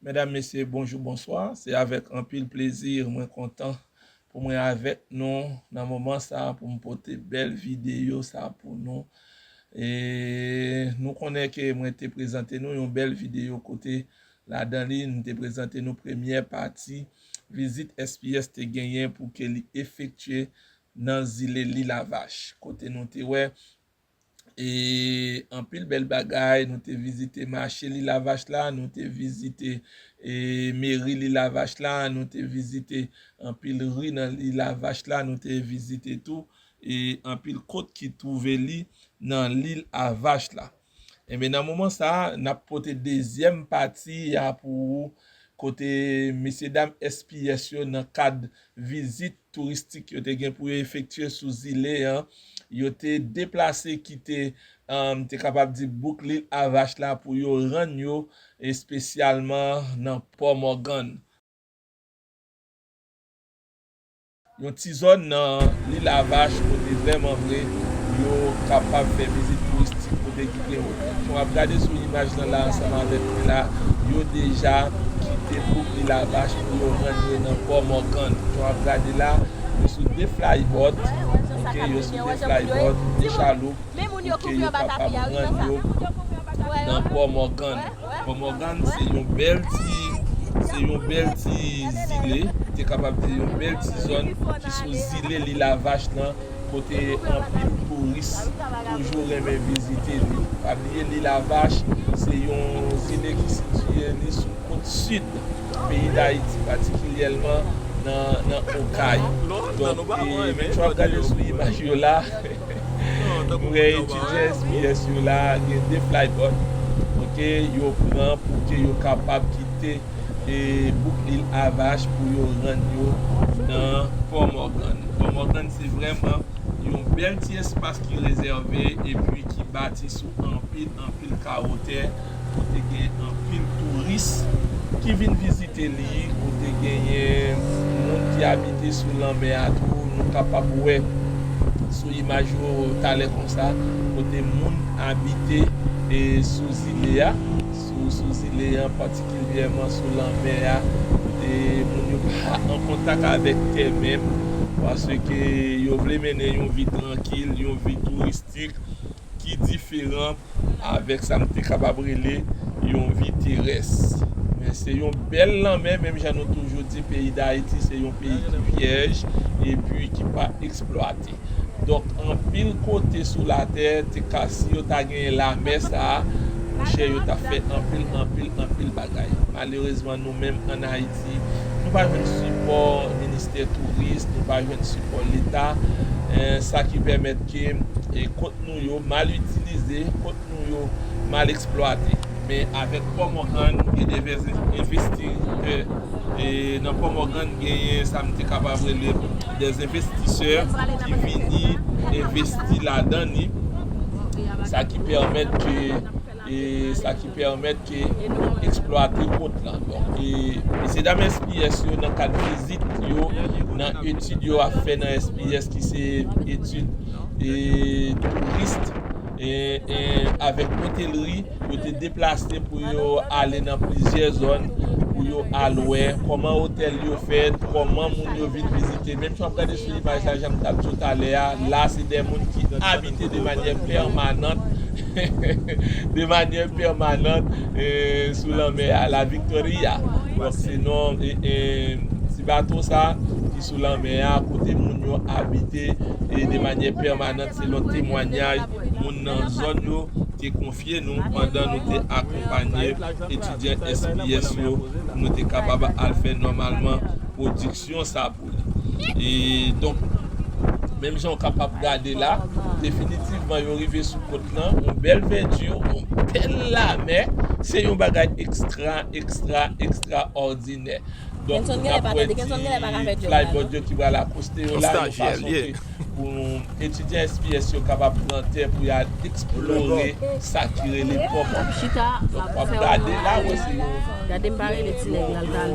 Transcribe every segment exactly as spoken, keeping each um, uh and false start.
Medam, mesye, bonjou, bonswa. Se avèk anpil plezi mwen kontan pou mwen avèk nou nan moman sa a pou m pote bèl videyo sa a pou nou. E nou konnen ke mwen te prezante nou yon bèl videyo kote ladan li, m te prezante nou premyè pati vizit S P S te genyen pou ke li efektye nan zile Lil a Vach, kote nou te wè e anpil bèl bagay. Nou te vizite mache Lil a Vach la, nou te vizite e meri Lil a Vach la, nou te vizite anpil ri nan Lil a Vach la, nou te vizite tou e anpil kot ki twouve li nan Lil a Vach la. Enben, nan moman sa a, n ap pote dezyèm pati a pou ou, kote mesyedam S P S yo, nan kad vizit touristik yo te gen pou yo efektye sou zile a, yo te deplase kite, um, te kapab di, bouk Lil a Vach la pou yo rann yo espesyalman nan Pò Mògàn. Yon ti zòn nan Lil a Vach kote vrèman vre yo kapab fè vizit touristik kote ki gen wotè. Jan w ap gade sou imaj lan la ansanm avèk mwen la, yo deja kite bouk Lil a Vach pou yo rann yo nan Pò Mògàn. Jan w ap gade la, yo sou de flyboat, oke, yo sou de flyboat, de chaloup, pou ke yo kapab rann yo nan Pò Mògàn. Pò Mògàn se yon bèl ti, se yon bèl ti zile, te kapab di yon bèl ti zòn ki sou zile Lil a Vach lan, kote anpil touris toujou renmen vizite li. Pa bliye Lil a Vach se yon zile ki sitiye li sou kot sid peyi Dayiti, patikilyèman nan, nan Okay. Donk, e, menm jan w ap gade sou imaj yo la, nou gen etidyan S P S yo la, gen de flyboat, oke, yo pran pou ke yo kapab kite e bouk Lil a Vach pou yo rann yo nan Pò Mògàn. Pò Mògàn se vrèman yon bèl ti espas ki rezève epi ki bati sou anpil, anpil kawo tè, kote gen anpil touris ki vin vizite li, kote genyen moun ki abite sou lanmè a tou, nou kapab wè sou imaj yo talè konsa, kote moun abite e sou zile a, sou, sou zile a, patikilyèman sou lanmè a, e moun yo pa an kontak avèk tè menm, paske yo vle mennen yon vi trankil, yon vi touristik ki diferan avèk sa m te kapab rele yon vi terès. Men se yon bèl lanmè, menm jan nou toujou di, peyi Dayiti se yon peyi ki pyèj epi ki pa eksplwate. Donk, anpil kote sou latè, te ka, si yo ta genyen lamè sa a, monchè, yo t ap fè anpil, anpil, anpil bagay. Malerezman, nou menm ann Ayiti, nou pa jwenn sipò ministè touris, nou pa jwenn sipò Leta, eh, sa ki pèmèt ke, eh, kot nou yo mal itilize, kot nou yo mal eksplwate. Men avèk Pò Mògàn, gen de vè envestitè, e nan Pò Mògàn, genyen sa m te kapab rele de envestisè ki vini envesti ladan li, sa ki pèmèt ke, e sa ki pèmèt ke eksplwate kot lan. Donk, e, mesyedam S P S yo, nan kad vizit yo, nan etid yo ap fè nan S P S, ki se etid, e, touris, e, e, avèk otelri, yo te deplase pou yo ale nan plizyè zòn, pou yo al wè kòman otèl yo fèt, kòman moun yo vin vizite. Menm si w ap gade sou imaj la, jan m t ap di w talè a, la se de moun ki abite de manyè pèmanant, de manyè pèmanant, e, sou lanmè a, La Victoria. Donk, se non, e, e, ti bato sa ki sou lanmè a, kote moun yo abite, e, de manyè pèmanant, selon temwanyaj moun nan zòn yo te konfye nou pandan nou te akonpanye etidyan S P S yo pou nou te kapab al fè nòmalman pwodiksyon sa pou li. E donk, menm jan w kapab gade la, definitivman yo rive sou kot lan, yon bèl vèdi, yon bèl lamè, se yon bagay ekstra, ekstra, ekstraòdinè. Donk, nou ka pwè ti flyboat yo ki pral akoste yo la, yon fason ke pou etidyan S P S yo kapab pran tè pou y al eksplore sa ki rele Pò Mògàn. Donk, w ap gade la, wè se yon, yon,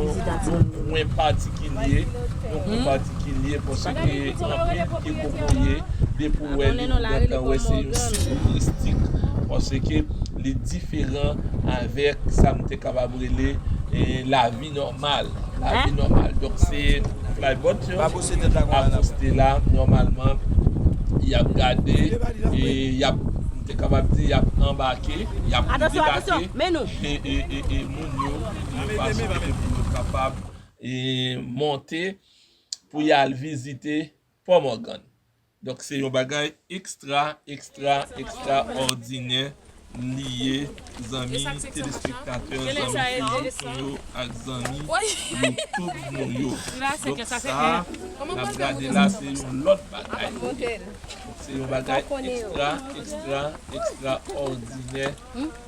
yon kwen patikilye, yon kwen patikilye, paske anpil ki kokoye, depi w wè li, ou gentan wè se yon sit touristik, paske li diferan avèk sa m te kapab rele e, lavi nòmal. Lavi nòmal. Donk, se Flybot yo ap poste la, nòmalman, y ap gade, e, y ap, m te kapab di, y ap anbake, y ap debake, e, e, e, e, moun yo, yon fason ke pou yo kapab, e, monte, pou y al vizite Pòmògàn. Donk, se yon bagay ekstra, ekstra, ekstraòdinè li ye, zanmi telespektatè, zanmi Facebook nou yo ak zanmi YouTube nou yo. Donk, sa n ap gade la, se yon lòt bagay. Donk, se yon bagay ekstra, ekstra, ekstraòdinè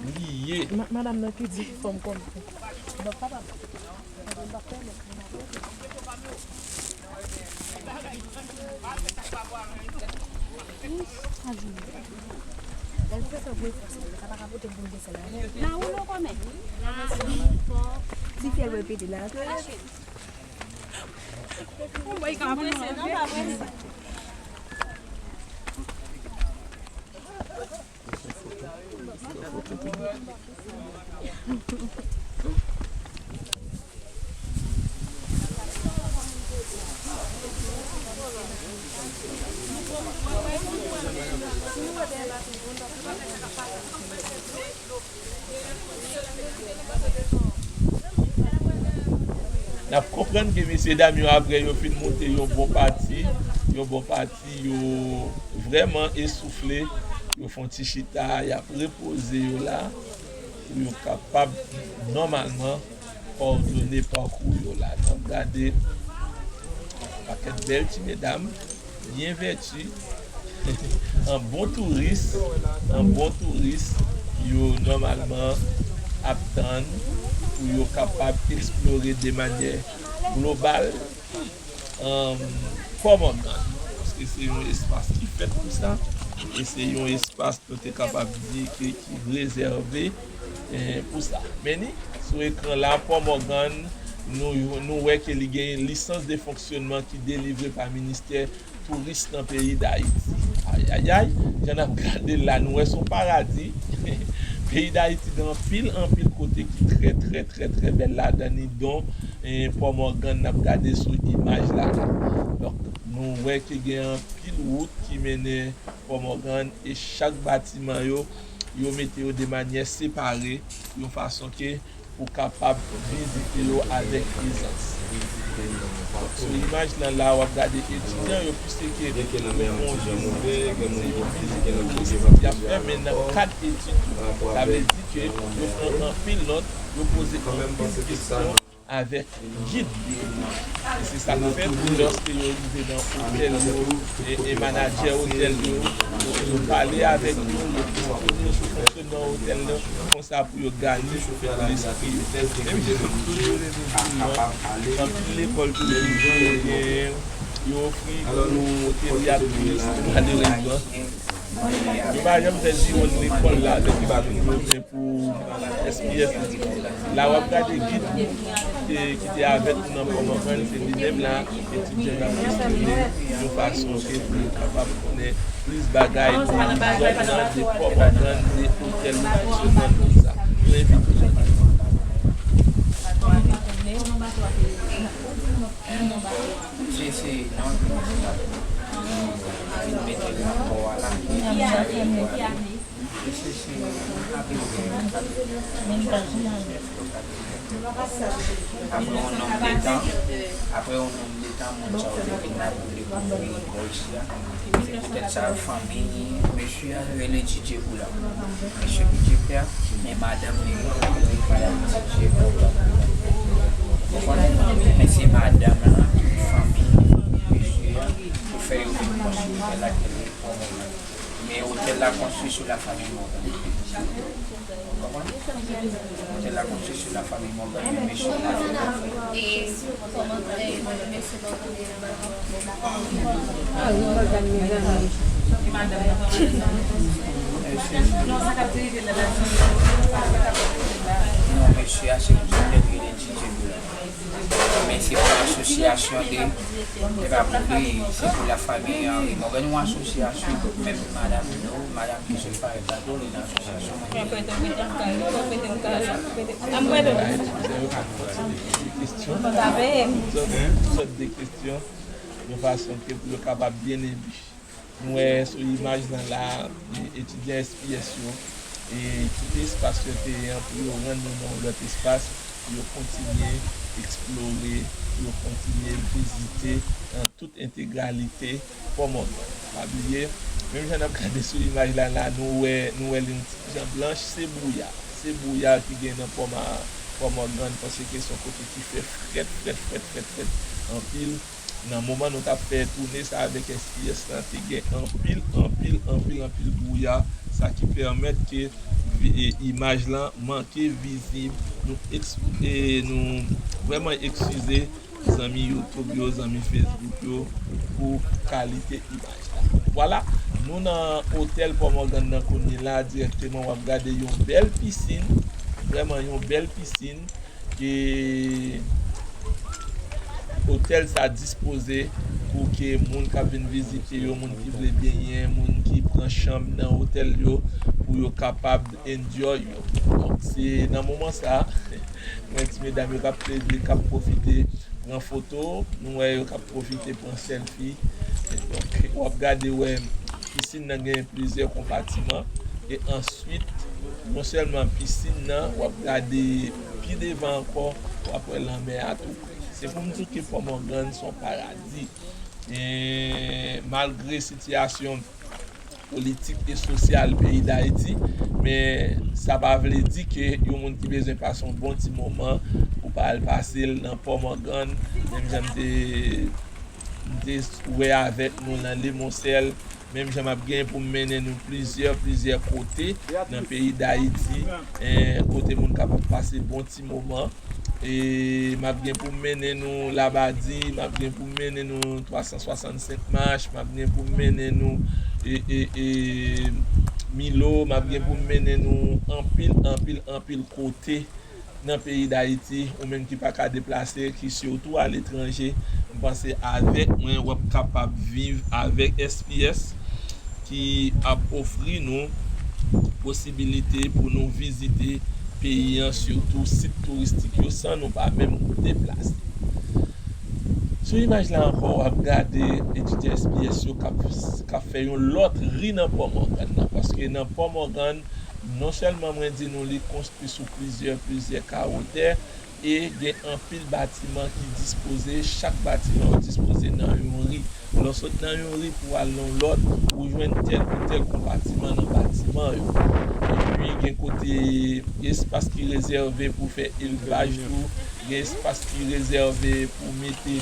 li ye. Ma-, madanm nan ki di fò m kòmante. N ap konprann ke mesyedam yo, apre yo fin monte yon bon pati, yon bon pati, yo vrèman esoufle, yo fè yon ti chita, y ap repoze yo la, pou yo kapab nòmalman kòdone pakou yo la. N ap gade pakèt bèl ti medam, byen vèti, an bon touris, an bon touris, yo nòmalman ap tann pou yo kapab eksplore de manyè global, um, Pòmògàn, paske se yon espas ki fèt pou sa, e se yon espas nou te kapab di ke ki rezève, eh, pou sa. Men ni, sou ekran la, Pòmògàn, nou, nou wè ke li gen lisans de fonksyonman ki delivre pa ministè touris nan peyi Dayiti. Ayayay, jan n ap gade l la, nou wè se yon paradi. Peyi Dayiti gen anpil, anpil kote ki trè, trè, trè, trè bèl ladan, ni don, eh, Pòmògàn n ap gade sou imaj la la. Donk, nou wè ke gen anpil wout ki mennen Pòmògàn e chak batiman yo, yo mete yo de manyè separe, yon fason ke pou kapab vizite yo avèk ezans. Sou imaj lan la, w ap gade etidyan yo, piske ke yo fè yon vizit, se yon vizit touristik y ap fè, men nan kad etid yo. Sa vle di ke yo pran anpil nòt, yo poze anpil kesyon avèk gid yo. E se sa k fè tou, lòske yo rive nan otèl yo, e, e manadjè otèl yo, yo, yo pale avèk yo, yo kestionne yo sou fonksyonman otèl la, konsa pou yo gade lespri yo. Epi, tou yo leve pou yo, anpil lekòl tou yo gen, yo ofri pou teyat touristik, malerezman. Yo pa janm fè ziwonn lekòl la avèk yo, men pou S P S. La, w ap gade gid ki te, ki te avèk nou nan Pòmògàn, se li menm la, etidyan n ap kesyone yon fason ke pou yo kapab konnen plis bagay de zòn nan, de Pòmògàn, de otèl nou, fonksyonman tout sa. Nou envite w. Se, se, non, vin mete rapò a la. Se, se, se, apre yon nonb de tan, apre yon nonb de tan, moun sa yo te vin la pou dekouvri bò isi a. Se poutèt sa, fanmi mesye a rele D J Boula. Mesye ki te pè, men madanm li, li pa la pou mesye. Konprann? Men se madanm lan ki fanmi mesye a, pou fè yo vin konstwi otèl la ki rele Pòmògàn. Men otèl la konstwi sou lafanmi Mògàn. Konprann? Otèl la konstwi sou lafanmi Mògàn, men mesye a fè kòfè. E kòman, e, mesye la, non, mesye a se yon direktè de D J Boula. Men se pou asosyasyon de, se pa pou li, se pou lafanmi Henry Morgan, yon asosyasyon, menm madanm nou, madanm ki sot parèt la tou, li nan asosyasyon. Mwen prete, mwen prete, mwen prete, mwen prete. A, mwen prete. Sa veye. Tout sòt, tout sòt de kesyon, yon fason ke pou yo kapab byen enbi. Nou wè sou imaj lan la, e, etidyan S P S yo, e kite espas yo te ye an pou yo rann nou nan yon lòt espas, pou yo kontinye eksplore, pou yo kontinye vizite an tout entegralite Pòmògàn. Pa bliye, menm jan n ap gade sou imaj la, la, nou wè, nou wè li yon ti jan blanch, se bwouya. Se bwouya ki gen nan Pòma-, Pòmògàn, paske se yon kote ki fè frèt, frèt, frèt, frèt, frèt anpil. Nan moman nou t ap fè toune sa avèk S P S lan, te gen anpil, anpil, anpil, anpil bwouya, sa ki pèmèt ke vi-, e, imaj lan manke vizib. Nou eks-, e, nou vrèman eskize zanmi YouTube yo, zanmi Facebook yo, pou kalite imaj la. Vwala, nou nan otèl Pòmògàn nan kounye la, dirèkteman w ap gade yon bèl pisin, vrèman yon bèl pisin, ke otèl sa dispoze pou ke moun k ap vin vizite yo, moun ki vle benyen, moun ki pran chanm nan otèl yo, pou yo kapab enjoy yo. Donk, se nan moman sa, nou wè ti medam yo k ap plede, k ap pwofite pran foto, nou wè yo k ap pwofite pran sèlfi. Donk, w ap gade, wè, pisin nan gen plizyè konpatiman. E answit, non sèlman pisin nan, w ap gade pi devan ankò, w ap wè lanmè a tou pre. Se pou m di w ke Pòmògàn se yon paradi. E malgre sitiyasyon politik e sosyal peyi Dayiti, men sa pa vle di ke yon moun ki bezwen pase yon bon ti moman pou pa al pase l nan Pòmògàn, menm jan m te, m te wè avèk nou nan Lemonsèl, menm jan m ap gen pou m mennen nou plizyè, plizyè kote nan peyi Dayiti, eh, kote moun kapab pase bon ti moman. E m ap gen pou m mennen nou Labadi, m ap gen pou m mennen nou twa san swasannsenk Mach, m ap gen pou m mennen nou, e, e, e, Milo, m ap gen pou m mennen nou anpil, anpil, anpil kote nan peyi Dayiti, ou menm ki pa ka deplase, ki sitou aletranje, m panse avèk mwen, w ap kapab viv avèk S P S ki ap ofri nou posibilite pou nou vizite peyi an, sitou sit touristik yo, san nou pa menm deplase. Sou imaj la ankò, w ap gade etidyan S P S yo k ap, k ap fè yon lòt ri nan Pòmògàn nan, paske nan Pòmògàn, non sèlman mwen di nou li konstwi sou plizyè, plizyè kawo tè, e gen anpil batiman ki dispoze, chak batiman yo dispoze nan yon ri. Lè w sot nan yon ri pou al nan yon lòt, ou jwenn tèl pou tèl konpatiman nan batiman yo. Epi gen kote, gen espas ki rezève pou fè elvaj tou, gen espas ki rezève pou mete,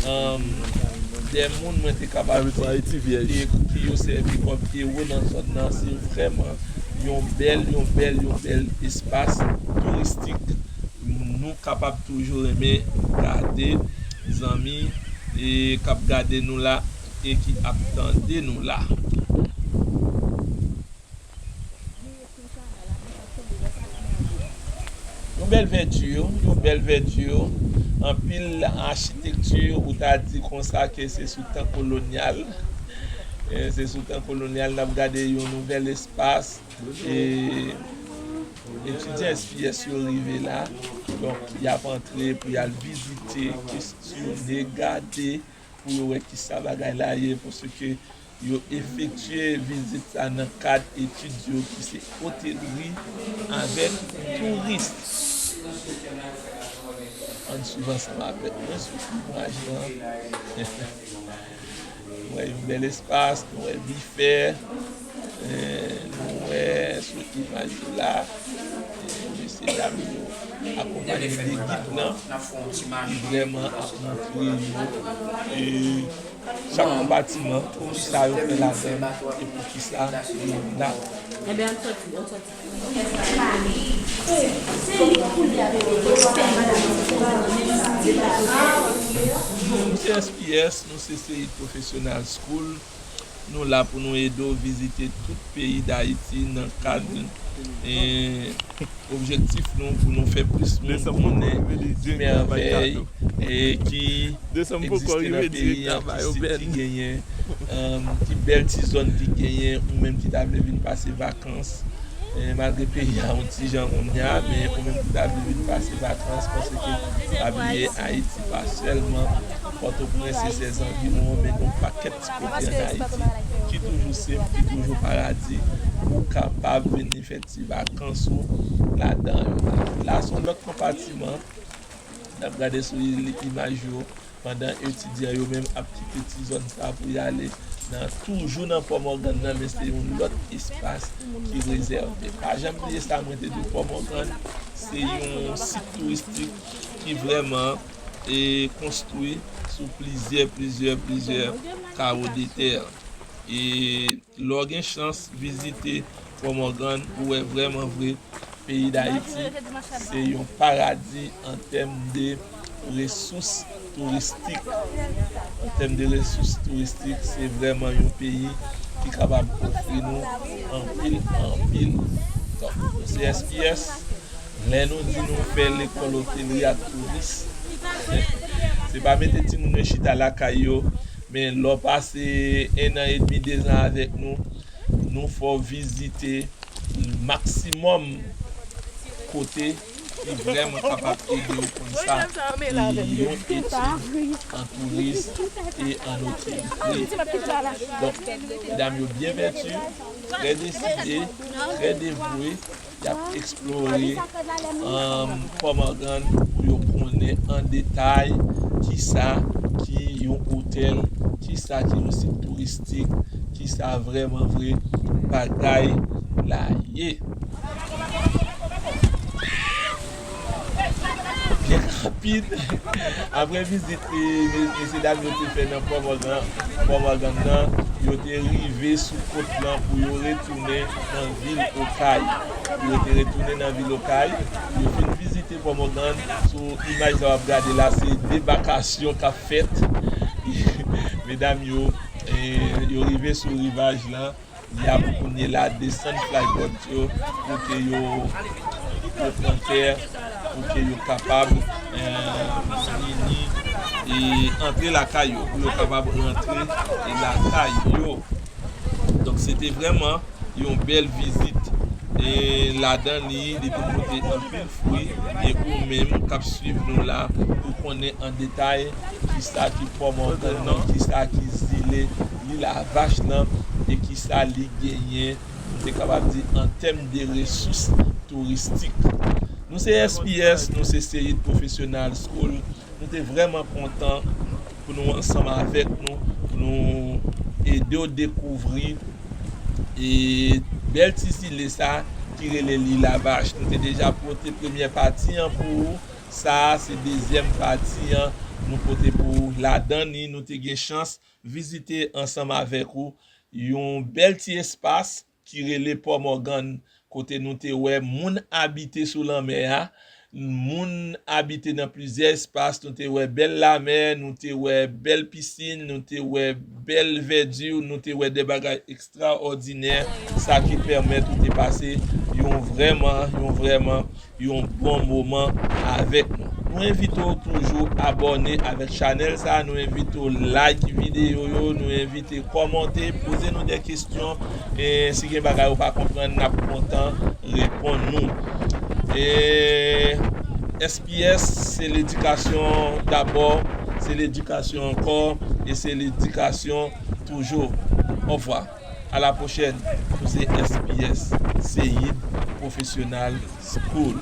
um, de moun mwen te kapab di ki, ki yo sèvi kòm ewo nan zòn nan. Se vrèman yon bèl, yon bèl, yon bèl espas touristik. Nou kapab toujou renmen gade zanmi, e, k ap gade nou la e ki ap tande nou la. Yon bèl vèti, yon bèl vèti, anpil achitekti, ou ta di konsa ke se sou tan kolonyal. E, se sou tan kolonyal, n ap gade yon nouvèl espas. E, etidyan S P S yo rive la, donk, y ap antre pou y al vizite, kesyone, gade, pou yo wè kisa bagay la ye, paske yo efektye vizit sa nan kad etid yo ki se otelri avèk touris. Ann swiv ansanm avèk mwen sou imaj lan. Nou wè yon bèl espas, nou wè bifè, eh, nou wè sou imaj yo la, eh, mesye dam yo akonpaye de gid lan, ki vrèman ap montre yo, eh, chak konpatiman, kisa yo fè ladan, e poukisa yo la. Ebyen, ann soti, ann soti. Nou se S P S, nou se Seyid Professional School. Nou la pou nou ede w vizite tout peyi Dayiti nan kad, e, objektif nou pou nou fè plis moun konnen ti mèvèy, e, ki egziste nan peyi an, ki sit ki genyen, um, ki bèl ti zòn ki genyen, ou menm ki ta vle vin pase vakans. E malgre peyi a yon ti jan kounye a, men ou menm ki ta vle vin pase vakans, paske pa bliye Ayiti pa sèlman Pòtoprens e sèzanviwon, men gen yon pakèt ti kote ann Ayiti ki toujou senp, ki toujou paradi, ou kapab vin fè ti vakans ou ladan yo. La, se yon lòt konpatiman. N ap gade sou li, imaj yo, pandan etidyan yo menm ap kite ti zòn sa pou y ale nan, toujou nan Pò Mògàn nan, men se yon lòt espas ki rezève. Pa janm bliye sa, mwen te di w, Pò Mògàn se yon sit touristik ki vrèman e konstwi sou plizyè, plizyè, plizyè kawo de tè. E lè w gen chans vizite Pò Mògàn, ou wè vrèman vre peyi Dayiti se yon paradi an tèm de resous touristik. An tèm de resous touristik, se vrèman yon peyi ki kapab ofri nou anpil, anpil. Donk, nou se S P S. Lè nou di nou fè lekòl otelri ak touris, se pa mete timoun yo chita lakay yo, men lè w pase en an edmi, dezan avèk nou, nou fè w vizite maksimòm kote ki vrèman kapab ede w konn sa, e yon etid an touris e an otelri. Donk, medam yo byen vèti, trè deside, trè devwe, y ap eksplore, um, Pò Mògàn pou yo konnen an detay kisa ki yon otèl, kisa ki yon sit touristik, kisa vrèman vre bagay la ye. Byen rapid, apre vizit, e, me-, mesye dam yo te fè nan Pò Mògàn, Pò Mògàn nan, yo te rive sou kot lan pou yo retounen nan vil Okay. Yo te retounen nan vil Okay. Yo fin vizite Pò Mògàn. Sou imaj sa w ap gade la, se debakasyon k ap fèt. Medam yo, e, yo rive sou rivaj lan. Y ap kounye la desann flyboard yo pou ke yo, yo pran tè, pou ke yo kapab, eh, vini e antre lakay yo, pou yo kapab rantre lakay yo. Donk, se te vrèman yon bèl vizit. E ladan li, li te pote anpil fwi, e ou menm k ap swiv nou la, ou konnen an detay kisa ki Pò Mògàn nan, kisa ki zile Lil a Vach nan, e kisa li genyen, nou te kapab di, an tèm de resous touristik. Nou se S P S, nou se Seyid Professional School. Nou te vrèman kontan pou nou ansanm avèk nou, pou nou ede w dekouvri e bèl ti zile sa ki rele Lil a Vach. Nou te deja pote premyè pati an pou ou. Sa a se dezyèm pati an nou pote pou ou. Ladan li, nou te gen chans vizite ansanm avèk ou yon bèl ti espas ki rele Pò Mògàn, kote nou te wè moun abite sou lanmè a, moun abite nan plizyè espas, nou te wè bèl lamè, nou te wè bèl pisin, nou te wè bèl vèdi, nou te wè de bagay ekstraòdinè, sa ki pèmèt ou te pase yon vrèman, yon vrèman, yon bon moman avèk nou. Nou envite w toujou abòne avèk chanèl sa, nou envite w like videyo yo, nou envite w kòmante, poze nou de kesyon, e si gen bagay ou pa konprann, n ap kontan reponn nou. E S P S, se ledikasyon dabò, se ledikasyon ankò, e se ledikasyon toujou. Ovwa. A la pwochèn. Nou se S P S, Seyid Professional School.